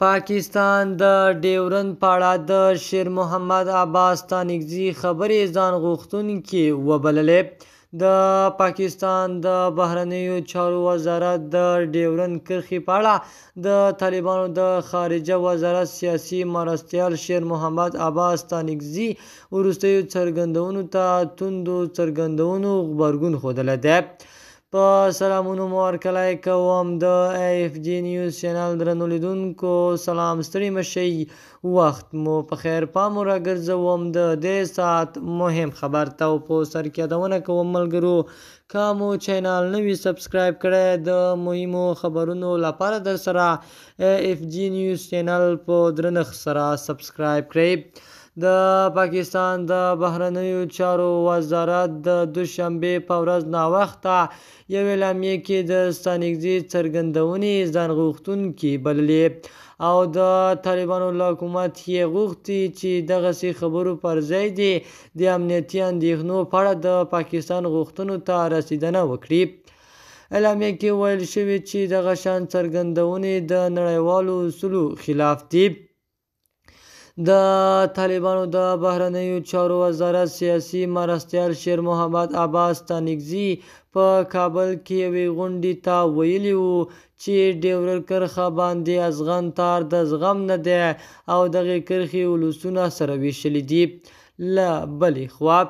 پاکستان د ډیورند په اړه د شیر محمد عباس ستانکزي خبرې ځان غوښتونکې وبللې. د پاکستان د بهرنیو چارو وزارت د ډیورند کرښې په اړه د طالبانو د خارجه وزارت سیاسي مرستیال شیر محمد عباس ستانکزي وروستیو څرګندونو ته توندو څرګندونو غبرګون ښودلی دی. په سلامونو مو هرکلی کوم د ایف جی نیوز چینل درنو لیدونکو، سلام، ستړي مه شئ، وخت مو په خیر. پام مو راګرځوم د دې ساعت مهم خبر ته او په سر کې یادونه کوم ملګرو، که مو چینل نه وي سبسکرایب کړی د مهمو خبرونو لپاره در سره ایف جی نیوز چینل په درنښت سره سبسکرایب کړئ. د پاکستان د بهرنیو چارو وزارت د دوشنبې په ورځ ناوخته یو اعلامیه کې د ستانکزي څرګندونې ځان غوښتونکې بللې او د طالبانو له حکومت یې غوښتي چې دغسې خبرو پر ځای دې د امنیتي اندېښنو په اړه د پاکستان غوښتنو ته رسیدنه وکړي. اعلامیه کې ویل شوي چې دغه شان څرګندونې د نړیوالو اصولو خلاف دي. د طالبانو د بهرنیو چارو وزارت سیاسي مرستیال شیر محمد عباس ستانکزي په کابل کې یوې غونډې ته ویلي وو چې ډیورنډ کرښه باندې ازغن تار د زغم نه دی او دغې کرښې ولسونه سره ویشلي دي. له بلې خوا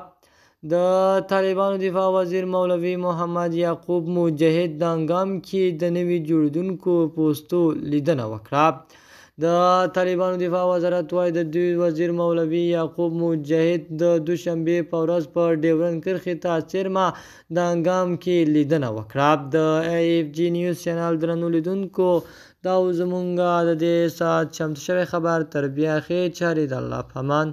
د طالبانو دفاع وزیر مولوي محمد یعقوب مجاهد دانګام کې د نوي جوړېدونکو پوستو لیدنه وکړه. د طالبانو دفاع وزارت وايي، د دوی وزیر مولوي یعقوب مجاهد د دوشنبې په ورځ په ډیورنډ کرښې ته څېرمه دانګام کې لیدنه وکړه. د ایف جی نیوز چینل درنو لیدونکو، دا و زمونږ د دې ساعت چمتو شوی خبر. تر بیا ښې چارې، د الله په امان.